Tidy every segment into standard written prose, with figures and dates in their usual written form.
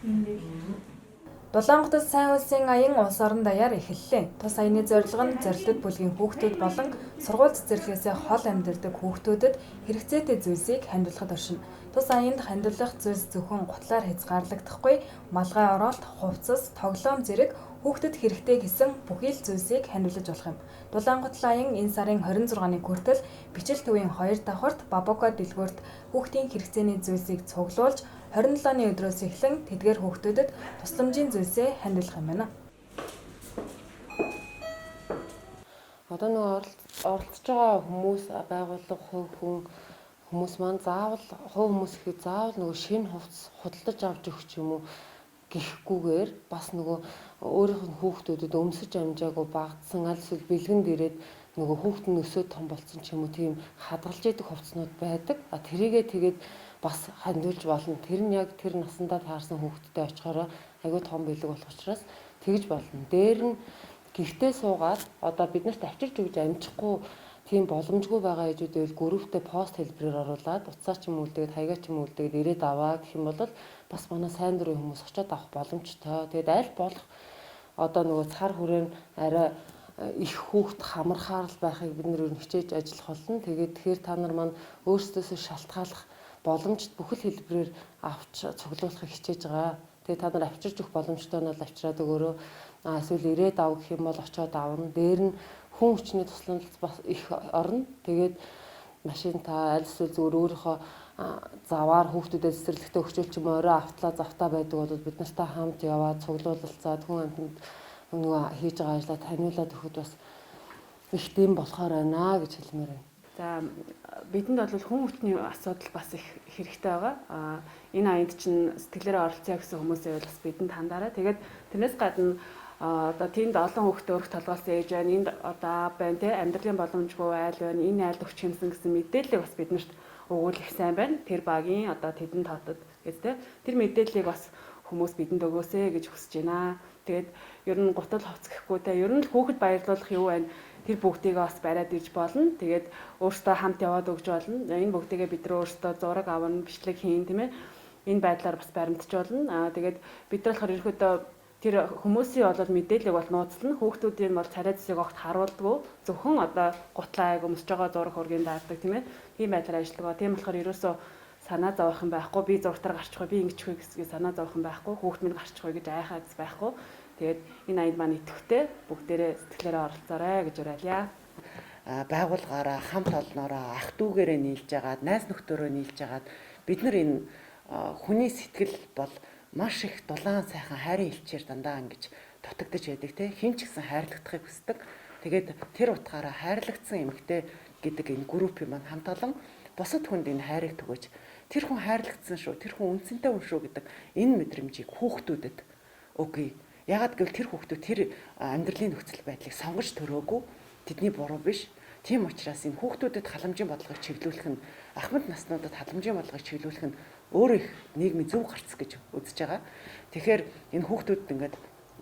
Дулаан гутал сайн улсын аян улс орон даяар эхэллээ. Тус аяны зорилго нь зорилтод бүлгийн хүүхдүүд болон сургууль цэцэрлэгээсээ хол амьдардаг хүүхдүүдэд хэрэгцээтэй зүйлсийг хандивлахад оршино. Тус аянд хандивлах зүйлс зөвхөн гутлаар хязгаарлагдахгүй, малгай ороолт, хувцас, тоглоом зэрэг хүүхдэд хэрэгтэй гэсэн бүхий л зүйлсийг хандивлаж болох юм. Дулаан гутал аян энэ сарын 26-ны хүртэл Бичил төвийн 2 давхарт Бабука дэлгүүрт хүүхдийн хэрэгцээний зүйлсийг цуглуулж 27-ны өдрөөс эхлэн тэдгээр хүүхдүүдэд тусламжийн зүйлсээ хандивлах юм байна. Одоо нөгөө оролцож байгаа хүмүүс, байгууллага, хувь хүн хүмүүс маань заавал хувь хүмүүс ихэд заавал нөгөө шинэ хувцас худалдаж авч өгч юм уу гэхгүйгээр бас нөгөө өөрийнх нь хүүхдүүдэд өмсөж амжаагүй багадсан аль эсвэл бэлгэнд ирээд нөгөө хүүхд нь өсөөд том болсон ч юм уу тийм хадгалж идэг хувцснууд байдаг. А тэрийгээ тэгээд бас хандивлж болно. Тэр нь яг тэр насандаа таарсан хүүхдтэй очихороо айгүй том бэлэг болох учраас тэгж болно. Дээр нь гэртээ суугаад одоо бид нарт авчирч өгж амжихгүй тийм боломжгүй байгаа ээжүүд байвал групптэй пост хэлбэрээр оруулаад утсаа ч юм үлдээд хаягаа ч юм үлдээд ирээд аваа гэх юм бол бас манай сайн дурын хүмүүс очиод авах боломжтой. Тэгээд аль болох одоо нөгөө цар хүрээ нь арай их хүүхд хамархаар л байхыг бид нэр хичээж ажиллах болно. Тэгээд тэгэхээр та нар маань өөрсдөөсөө шалтгааллах боломжит бүхэл хэлбэрээр авч цуглуулахыг хичээж байгаа. Тэгээд та нар авчирч өгөх боломжтой нь бол авчираад өгөөрөө. Эсвэл ирээд ав гэх юм бол очиод авна. Дээр нь хүн хүчний тусламж бас их орно. Тэгээд машин та аль эсвэл зүгээр өөрийнхөө заваар хүүхдүүдэд цэцэрлэгтээ өгчөөл ч юм орой автлаа завтаа байдаг бол бид нартай хамт яваад цуглуулалцаад хүн амьтанд нөгөө хийж байгаа ажлаа таниулаад өгөхөд бас их дэм болохоор байна гэж хэлмээр байна. За бидэнд бол хүн хүчний асуудал бас их хэрэгтэй байгаа. Энэ аянд чинь сэтгэлээрээ оролцъё гэсэн хүмүүс байвал бас бидэнд хандаарай. Тэгээд тэрнээс гадна одоо тэнд олон хүүхдээ өрх толгойлсон ээж байна. Энд одоо аав байна те, амьдралын боломжгүй айл байна. Энэ айлд өгч юмсан гэсэн мэдээллийг бас биднэрт өгвөл их сайн байна. Тэр багийн одоо тэдэн тоотод гэж те. Тэр мэдээллийг бас хүмүүс бидэнд өгөөсэй гэж хүсэж байна. Тэгээд ер нь гутал хувцас гэхгүй те, ер нь л хүүхэд баярлуулах юу байна? Тэр бүгдийг бас бариад ирж болно. Тэгээд өөрсдөө хамт яваад өгч болно. Энэ бүгдийгээ бид нар өөрсдөө зураг авна, бичлэг хийн тийм ээ. Энэ байдлаар бас баримтж болно. Тэгээд бид нар болохоор ерөнхийдөө тэр хүмүүсийн бол мэдээллийг бол нууцлана. Хүүхдүүдийн бол царай зүсийг огт харуулдаггүй. Зөвхөн одоо гутлаа айг өмсөж байгаа зураг хургийн даардаг тийм ээ. Тийм байдлаар ажиллагаа. Тийм болохоор ерөөсөө санаа зовох юм байхгүй. Би зургатаар гарчих вэ, би ингэчих вэ гэдгийг санаа зовох юм байхгүй. Хүүхд минь гарчих вэ гэж айхаад байхгүй. Тэгээд энэ аянд маань идэвхтэй бүгдээрээ сэтгэлээрээ оролцоорой гэж уриалъя. Байгууллагаараа хамт олноороо ах дүүгээрээ нийлж агаад, найз нөхдөөрөө нийлж агаад бид нар энэ хүний сэтгэл бол маш их дулаан сайхан хайрын элчээр дандаа ингэж дутагдаж байдаг те, хэн ч гэсэн хайрлагдахыг хүсдэг. Тэгээд тэр утгаараа хайрлагдсан эмэгтэй гэдэг энэ группийн маань хамт олон бусад хүнд энэ хайрыг түгэж, тэр хүн хайрлагдсан шүү, тэр хүн үнцэнтэй хүн шүү гэдэг энэ мэдрэмжийг хүүхдүүдэд өгье. Яагаад гэвэл тэр хүүхдүүд тэр амьдралын нөхцөл байдлыг сонгож төрөөгүй, тэдний буруу биш. Тийм учраас энэ хүүхдүүдэд халамжийн бодлогыг чиглүүлэх нь, ахмад наснуудад халамжийн бодлогыг чиглүүлэх нь өөр их нийгмийн зөв гарц гэж үзэж байгаа. Тэгэхээр энэ хүүхдүүдэд ингээд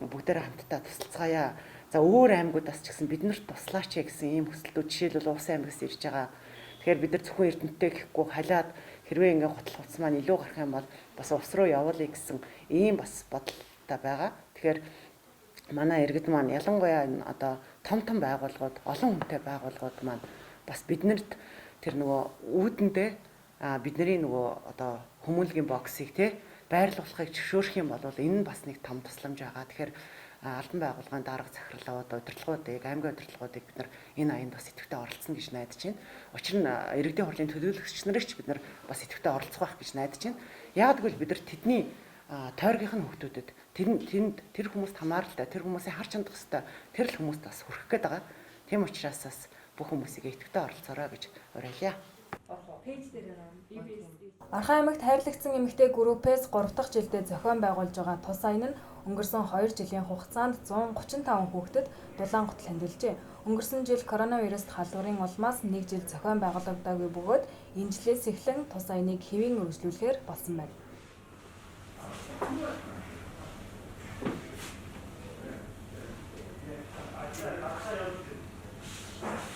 бүгдээрээ хамтдаа тусалцгаая. За өөр аймагудаас ч гэсэн бид нарт туслаач гэсэн ийм хүсэлтүүд жишээлбэл Увс аймагаас ирж байгаа. Тэгэхээр бид нар зөвхөн Эрдэнэттэй гэхгүй халиад хэрвээ ингээд гутал хувцас маань илүү гарах юм бол бас Увс руу явуулъя гэсэн ийм бас бодолтой байгаа. Тэгэхээр манай иргэд маань ялангуяа энэ одоо том том байгууллагууд, олон хүнтэй байгууллагууд маань бас биднэрт тэр нөгөө үүдэндээ бидний нөгөө одоо хүмүүнлэгийн боксыг те байрлуулахыг зөвшөөрөх юм бол энэ нь бас нэг том тусламж байгаа. Тэгэхээр албан байгууллагын дарга захирлууд, удирдлагуудыг, аймгийн удирдлагуудыг бид нар энэ аянд бас идэвхтэй оролцсон гэж найдаж байна. Учир нь иргэдийн хурлын төлөөлөгч нарыг ч бид нар бас идэвхтэй оролцох байх гэж найдаж байна. Яагаад гэвэл бид нар тэдний тойргийнх нь хүүхдүүдэд тэнд тэр хүмүүст хамааралтай, тэр хүмүүсийн харж хандах хэвээр тэр л хүмүүст бас хүрэх гээд байгаа. Тийм учраас бас бүх хүмүүсийг идэвхтэй оролцоорой гэж уриалъя. Орхон аймагт хайрлагдсан эмэгтэй группээс 3 дахь жилдээ зохион байгуулж байгаа тус аян нь өнгөрсөн 2 жилийн хугацаанд 135 хүүхдэд дулаан гутал хандивлжээ. Өнгөрсөн жил коронавируст халуурын улмаас 1 жил зохион байгуулагдаагүй бөгөөд энэ жилээс эхлэн тус аяныг хэвийн үргэлжлүүлэхээр болсон байна.